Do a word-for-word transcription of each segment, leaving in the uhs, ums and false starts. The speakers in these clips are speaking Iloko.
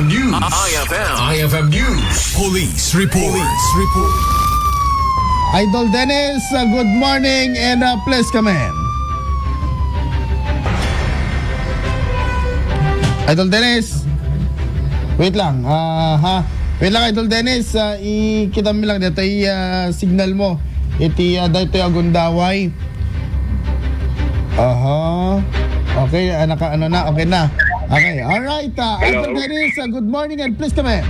News. I F M. I F M News. Police report. Police report. Idol Dennis, uh, good morning and, uh, please come in. Idol Dennis, wait lang. Ah, ha. Wait lang, Idol Dennis. Ah, ikita mi lang dito, i, ah, signal mo. Iti, ah, daytoy a gundaway. Aha. Okay, ah, naka, ano na, okay na. Okay, all right. Ah, Idol Dennis, ah, good morning and please come in.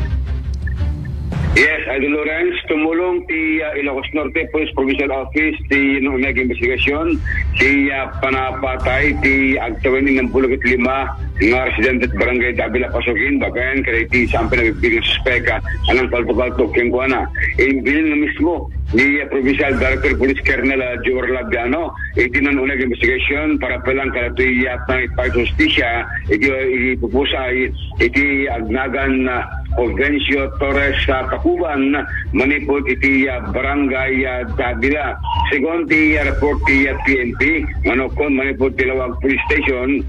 Yes, Idol Lawrence, tumulong ti, ah, Ilocos Norte Police Provincial Office ti nuneg investigasyon ti, ah, panapatay ti agtawen inam pulu't lima nga residente ti Barangay Davila, Pasukin, babaen kadagiti saan pay nabigbig nga suspek, ah, a nangpalto-palto kenkuana. Imbilin nga mismo ni, ah, Provincial Director Police Colonel, ah, Joel Labiano iti nuneg investigasyon para pay lang kadagitoy, ah, panangipahit hustisya iti, iti pupusay iti agnagan, ah, Fulgencio Torres, ah, Tacuban, manipud iti, ah, Barangay, ah, Davila. Segun ti, ah, report ti, ah, P N P, manukon manipud ti Laoag Police Station,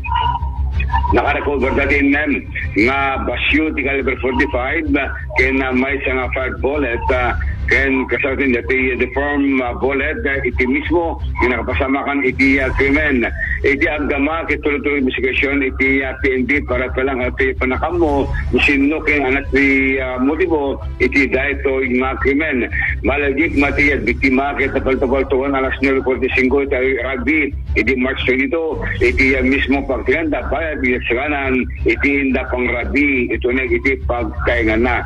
nakarecover dayta innem nga basyo ti caliber forty-five, ah, ken, ah, maysa nga fired bullet, ah, ken kasano dayta deform, ah, bullet, ah, iti mismo nga nakapasamakan iti, ah, krimen. Iti agdama ket tuloy-tuloy investigasyon iti, ah, P N P para pay lang iti panakammo no sinno ken ania ti, ah, motibo iti daytoy nga krimen. Malagip met ti biktima ket napalto-paltoan alas nuebe forty-cinco iti rugby iti March twenty-two iti, ah, mismo pagtaenganna, bayat iti saganan iti inda pangrugby iti uneg iti pagtaenganna.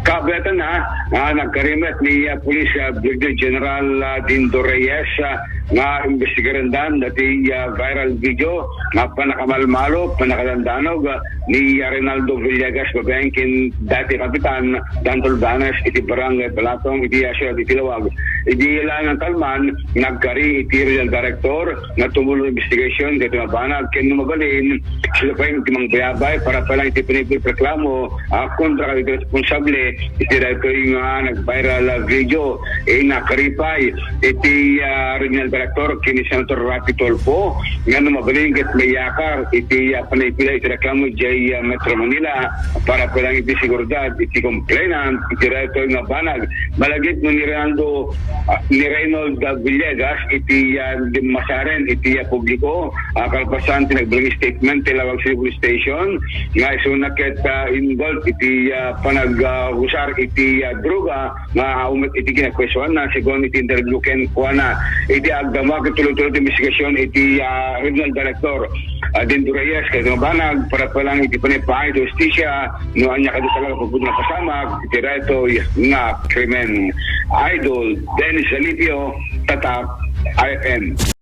Kabayatanna, ah, nagkari met ni, ah, Police, ah, Brigadier General, ah, Dindo Reyes, ah, nga imbestigarendan daytoy, ah, viral video nga panakamalmalop, panakadandanog, ah, ni, ah, Reynaldo Villegas babaen ken daytoy Kapitan Dan Tulbanes iti Barangay Balatong iti, ah, siyudad iti Laoag. Iti laeng nga kalman, nagkari iti Regional Director nga tumulong investigasyon kadaytoy nga banag ken no mabalin, sila pay ti mangbayabay para pay lang iti panipud reklamo, ah, kontra kadagiti responsable iti daytoy nga nag-viral a video. Eh, nagkari pay iti, ah, Regional Director ken ni Senator Raffy Tulfo nga no mabalin ket mayakar iti, ah, panagpila iti reklamo idiay, ah, Metro Manila para pay lang iti seguridad iti complainant iti daytoy nga banag. Malagip no ni Reynaldo, ah, ni Reynold Villegas iti, ah, dimmasaren iti, ah, publiko, ah, kalpasan ti nagbalin statement ti Laoag City Police Station nga isuna ket, ah, involved iti, ah, panag, ah, usar iti, ah, droga nga awan met iti kinapwesuanna, segun iti interview kenkuana. Iti agdama ket tuloy-tuloy ti investigasyon iti, ah, Regional Director, ah, Dindo Reyes kadaytoy nga banag para pay lang iti panagpahit hustisya no ania kadi talaga pud nga napasamak iti daytoy nga krimen. Idol Dennis Alipio, Tatak I F M.